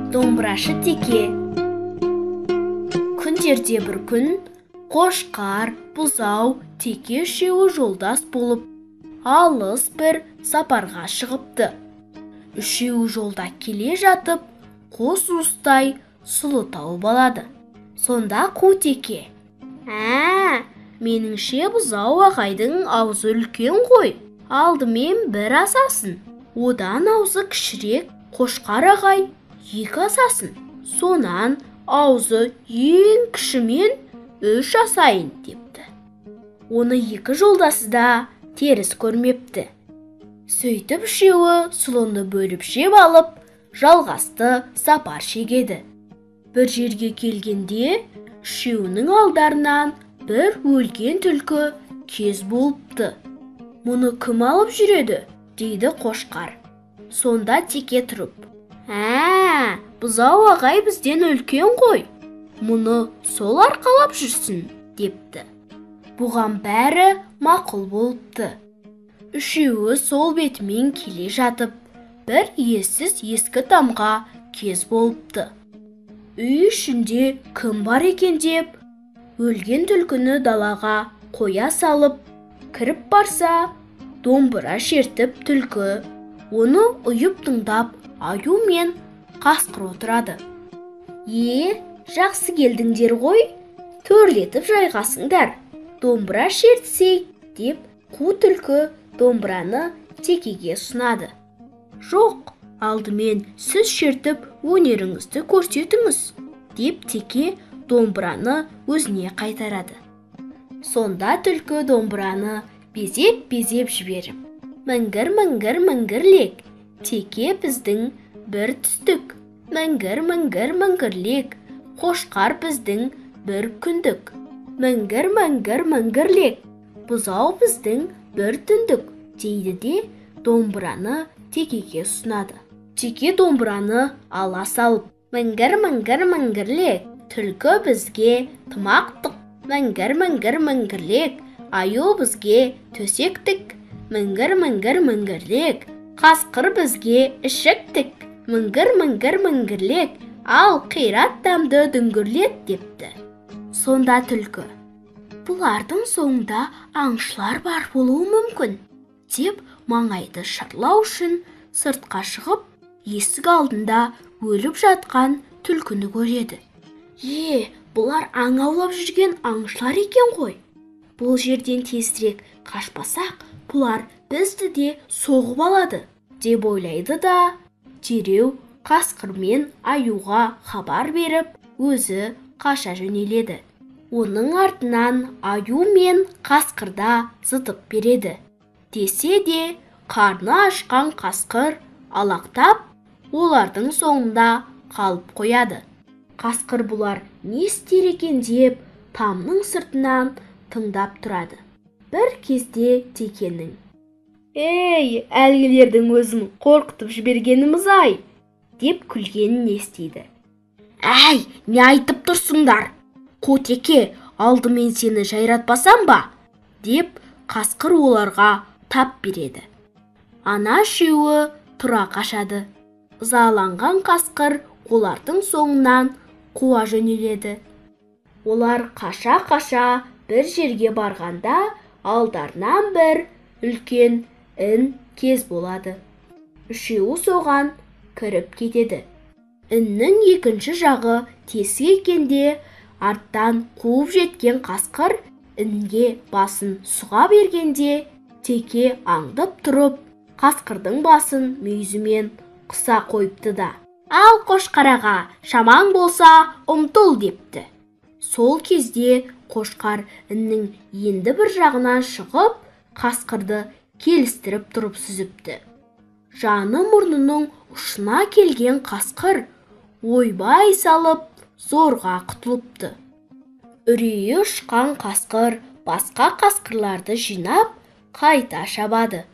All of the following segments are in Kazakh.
Домбырашы теке. Күндерде бір күн қошқар, бұзау, теке үшеуі жолдас болып алыс бір сапарға шығыпты. Үшеуі жолда келе жатып, қос уыстай сұлы тауып алады. Сонда қу теке: "Ә, меніңше бұзау ағайдың аузы үлкен ғой. Алдымен бір асасын, одан аузы кішірек қошқар ағай екі асасын, сонан аузы ең кішімен үш асайын", депті. Оны екі жолдасы да теріс көрмепті. Сөйтіп үшеуі сұлыны бөліп жеп алып, жалғасты сапар шегеді. Бір жерге келгенде үшеуінің алдарынан бір өлген түлкі кез болыпты. "Мұны кім алып жүреді?" дейді қошқар. Сонда теке тұрып: "Ә, бұзау ағай бізден үлкен ғой, мұны сол арқалап жүрсін", депті. Бұған бәрі мақұл болыпты. Үшеуі сол бетімен келе жатып, бір иесіз ескі тамға кез болыпты. Үй ішінде кім бар екен деп, өлген түлкіні далаға қоя салып, кіріп барса, домбыра шертіп түлкі, оны ұйып тыңдап аю мен қасқыр отырады. "Е, жақсы келдіңдер ғой, төрлетіп жайғасыңдар, домбыра шертсек", деп қу түлкі домбыраны текеге ұсынады. "Жоқ, алдымен сіз шертіп өнеріңізді көрсетіңіз", деп теке домбыраны өзіне қайтарады. Сонда түлкі домбыраны безеп-безеп жіберіп: "Міңгір, міңгір, міңгірлек, теке біздің бір түстік, міңгір, міңгір, міңгірлек, қошқар біздің бір күндік, міңгір, міңгір, міңгірлек, бұзау біздің бір түндік", дейді де домбыраны текеге ұсынады. Теке домбыраны ала салып: "Міңгір, міңгір, міңгірлек, түлкі бізге тымақтық, міңгір, міңгір, міңгірлек, аю бізге төсектік, міңгір, міңгір, міңгірлек, қасқыр бізге ішіктік, міңгір, міңгір, міңгірлек, ал қират тамды дүңгірлет", депті. Сонда түлкі: "Бұлардың соңында аңшылар бар болуы мүмкін", деп маңайды шарлау үшін сыртқа шығып, есік алдында өліп жатқан түлкіні көреді. "Е, бұлар аң аулап жүрген аңшылар екен ғой. Бұл жерден тезірек қашпасақ, бұлар бізді де соғып алады", деп ойлайды да, дереу қасқыр мен аюға хабар беріп, өзі қаша жөнеледі. Оның артынан аю мен қасқыр да зытып береді. Десе де, қарны ашқан қасқыр алақтап, олардың соңында қалып қояды. Қасқыр бұлар не істер екен деп тамның сыртынан тыңдап тұрады. Бір кезде текенің: "Ей, әлгілердің өзін қорқытып жібергеніміз-ай", деп күлгенін естиді. "Әй, не айтып тұрсыңдар? Қу теке, алдымен сені жайратпасам ба?" деп қасқыр оларға тап береді. Ана үшеуі тұра қашады. Ызаланған қасқыр олардың соңынан қуа жөнеледі. Олар қаша-қаша бір жерге барғанда алдарынан бір үлкен ін кез болады. Үшеуі соған кіріп кетеді. Іннің екінші жағы тесік екен де, арттан қуып жеткен қасқыр інге басын сұға бергенде, теке аңдып тұрып, қасқырдың басын мүйізімен қыса қойыпты да: "Ал, қошқар аға, шамаң болса, ұмтыл", депті. Сол кезде қошқар іннің енді бір жағынан шығып, қасқырды келістіріп тұрып сүзіпті. Жаны мұрнының ұшына келген қасқыр ойбай салып зорға құтылыпты. Үрейі ұшқан қасқыр басқа қасқырларды жинап, қайта шабады.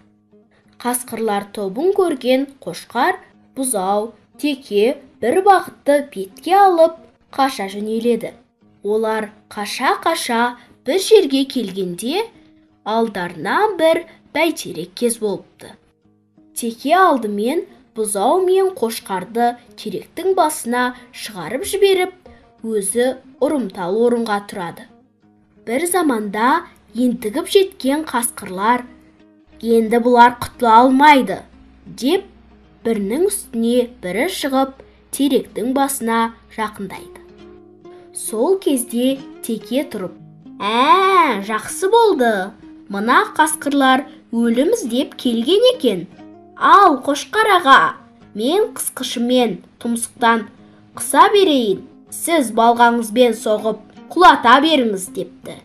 Қасқырлар тобын көрген қошқар, бұзау, теке бір бағытты бетке алып, қаша жөнеледі. Олар қаша-қаша бір жерге келгенде, алдарынан бір бәйтерек кез болыпты. Теке алдымен Бұзау мен қошқарды теректің басына шығарып жіберіп, өзі ұрымтал орынға тұрады. Бір заманда ентігіп жеткен қасқырлар, енді бұлар құтыла алмайды, деп бірінің үстіне бірі шығып, теректің басына жақындайды. Сол кезде теке тұрып, «Ә, жақсы болды, мына қасқырлар өлім іздеп келген екен. Ал, қошқар аға, мен қысқышымен тұмсықтан қыса берейін, сіз балғаңызбен соғып құлата беріңіз», депті.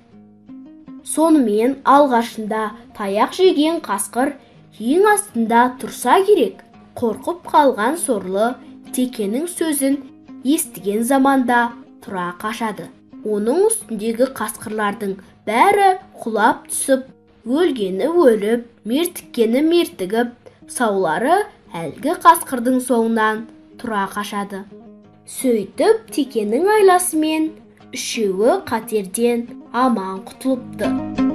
Сонымен алғашында таяқ жеген қасқыр ең астында тұрса керек. Қорқып қалған сорлы текенің сөзін естіген заманда тұра қашады. Оның үстіндегі қасқырлардың бәрі құлап түсіп, өлгені өліп, мертіккені мертігіп, саулары әлгі қасқырдың соңынан тұра қашады. Сөйтіп текенің айласымен үшеуі қатерден аман құтылыпты.